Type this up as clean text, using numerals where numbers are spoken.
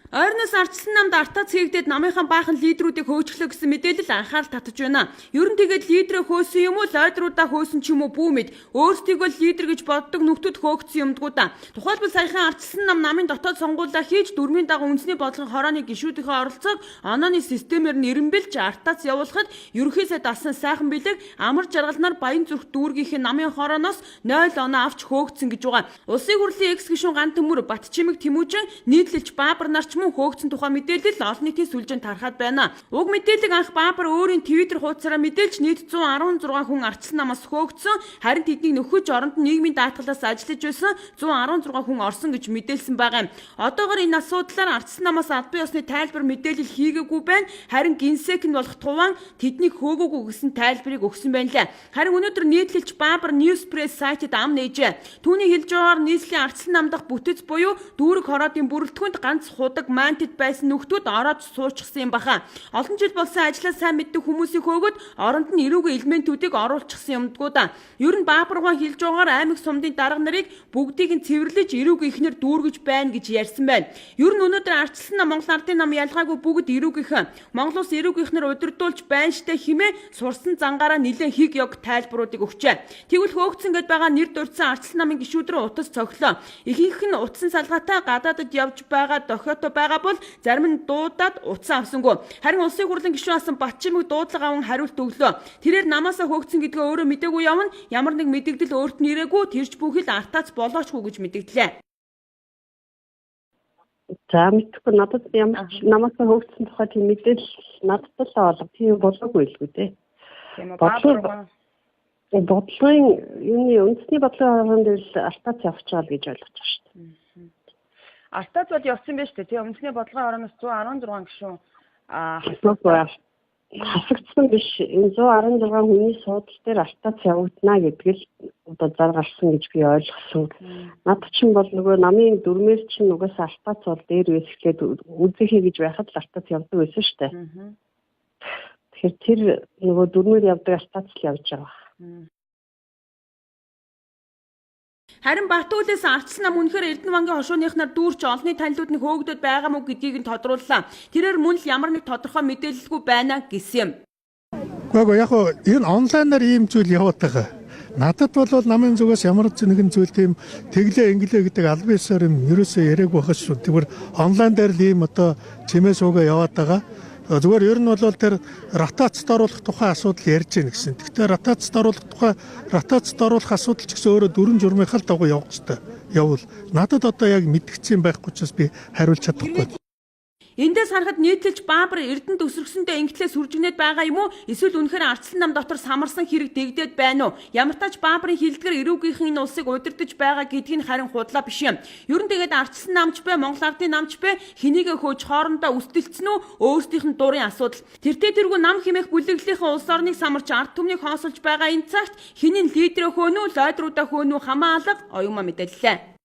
Ойрноос ардчилсан намд артац хийгдээд намынхаа баахан лидерүүдийг хөөцлөө гэсэн мэдээлэл анхаарал татаж байна. Ер нь тэгээд лидерээ хөөсөн юм уу, лойдруудаа хөөсөн ч юм уу бүү мэд. Өөрсдийгөө лидер гэж боддог нөхдүүд хөөгдсөн юмдгуу да. Тухайлбал саяхан ардчилсан нам намын дотоод сонгуулиа хийж дүрмийн дагуу үндэсний бодлогын хорооны гишүүдийнхээ оролцоог онооны системээр нэрэмбэлж артац явуулахад ерөнхий сайд алсан сайхан бэлэг амар жаргалнаар Баян зүрх дүүргийнхээ намын хорооноос 0 оноо авч хөөгдсөн гэж байгаа. Улсын хурлын экс гишүүн Ган Төмөр, Бат Чимэг Тэмүүжин, нийтлэлч Баабар нар ч мөн хөөгдсөн тухай мэдээлэл олон нийтийн сүлжээнд тархаад байна. Уг мэдээллийг анх Баабар өөрийн Twitter хуудасаараа мэдээлж нийт 116 хүн ардчилсан намаас хөөгдсөн, харин тэднийг нөхөж оронд нь нийгмийн даатгалаас ажиллаж байсан 116 хүн орсон гэж мэдээлсэн байгаа юм. Одоогор энэ асуудлаар ардчилсан намаас албан ёсны тайлбар мэдээлэл хийгээгүй байна. Харин генсек нь болох Туван тэднийг хөөгөөгүй гэсэн тайлбарыг өгсөн байна лээ. Харин өнөөдөр нийтлэлч Баабар News Press сайтад ам нээжээ. Түүний хэлж байгаагаар нийслэлийн ардчилсан нам дахь бүтэц буюу дүүрэг хороодын бүрэлдэхүүнд ганц худаг мантид байсан нөхдүүд ороод суучихсан юм баха. Олон жил болсон ажлаа сайн мэддэг хүмүүсийг хөөгөөд оронд нь эрүүгийн элементүүдийг оруулчихсан юмдгуу да. Ер нь Баабарган хэлж байгаагаар аймаг сумдын дарга нарыг бүгдийг нь цэвэрлэж эрүүгийн ихнэр дүүргэж байна гэж ярьсан байна. Ер нь өнөөдөр ардчилсан нам Монгол ардын нам ялгаагүй бүгд эрүүгийнхэн Монгол улс эрүүгийнхнэр удирдуулж байна штэ химээ сурсан зангаараа нэлээд хиг ёг тайлбаруудыг өгчээ. Тэгвэл хөөгдсөн гэд байгаа нэр дурдсан ардчилсан намын гишүүд рүү утас цоглоо. Ихэнх нь утсан салгаатай гадаадад явж байгаа дохиото байгаа бол зарим нь дуудаад утсан авсангүй. Харин улсын хурлын гишүүн асан Батчимэг дуудлага аван хариулт өглөө. Тэрээр намаасаа хөөгдсөн гэдгээ өөрөө мдээгүй явна. Ямар нэг мэдэгдэл өөрт нь ирээгүй, тэрч бүхэл артаац болоочгүй гэж мэдэгдлээ. За мэдхгүй, надад ямар ч намаасаа хөөгдсөн тухай тийм мэдээлэл надад л олго тийм болоогүй л үү дээ. Тийм үү. Баабар Бодлогын юуны үндэсний бодлогын хорон дээр л артаац явчихвал гэж ойлгож байгаа шүү дээ. Артаац бол явсан байж тээ. Тийм, үндэсний бодлогын хорооноос 116 гишүүн хасагдсан биш. Энэ 116 хүний суудал дээр артаац явагдана гэдэг л одоо зар гарсан гэж би ойлгосон. Надад чинь бол нөгөө намын дүрмээр чинь угаасаа артаац бол дээр байсан, эхлээд үзэхээ гэж байхад л артаац явдаг байсан шүү дээ. Тэгэхээр тэр нөгөө дүрмээр явдаг артаац л явж байгаа. Харин Батүлээс ардчилсан нам үнэхээр Эрдэнэ вангийн хошууныхнаар дүүрч олонний танилуд нь хөөгдөд байгаа мó гэдгийг нь тодрууллаа. Тэрээр мөн л ямар нэг тодорхой мэдээлэлгүй байна гэсэн юм. Гэхдээ яг хоо энэ онлайнаар ийм зүйл яваад байгаа. Надад бол намын зүгээс ямар ч нэгэн зүйл тийм тэглээ инглээ гэдэг албан ёсоор юм ерөөсөө яриаг байх шүү. Тэгвэр онлайн дээр л ийм одоо чимээ суугаа яваад байгаа. Зүгээр ер нь бол тэр ротацид оруулах тухай асуудал ярьж гин гэсэн. Гэхдээ ротацид оруулах тухай, ротацид оруулах асуудал ч гэсэн өөрөө дүрм журмынхаа л дагуу явах хэрэгтэй. Явбал надад одоо яг мэдгдсэн байхгүй ч бас би хариулж чадахгүй. Эндээс харахад нийтлэлч Баабар Эрдэнэт өсөргсөндөө ингэтлээ сүржигнээд байгаа юм уу? Эсвэл үнэхээр ардчилсан нам дотор самарсан хэрэг дэгдээд байна уу? Ямар тач Баабарын хэлдгэр эрүүгийнхэн энэ улсыг удирдах байгаа гэдгийг нь харин худлаа биш юм. Ер нь тэгээд ардчилсан намч бай, Монгол ардын намч бай, хэнийгээ хөөж хоорондоо үстэлцэн үү? Өөрсдийнх нь дурын асуудал. Тэртээ тэргүй нам хэмээх бүлэглэлийнхээ улс орныг самарч ард түмнийг хоосолж байгаа энэ цагт хинийн лидерээ хөөнүү, лойдруудаа хөөнүү хамаа алга оюумаа мэдээллээ.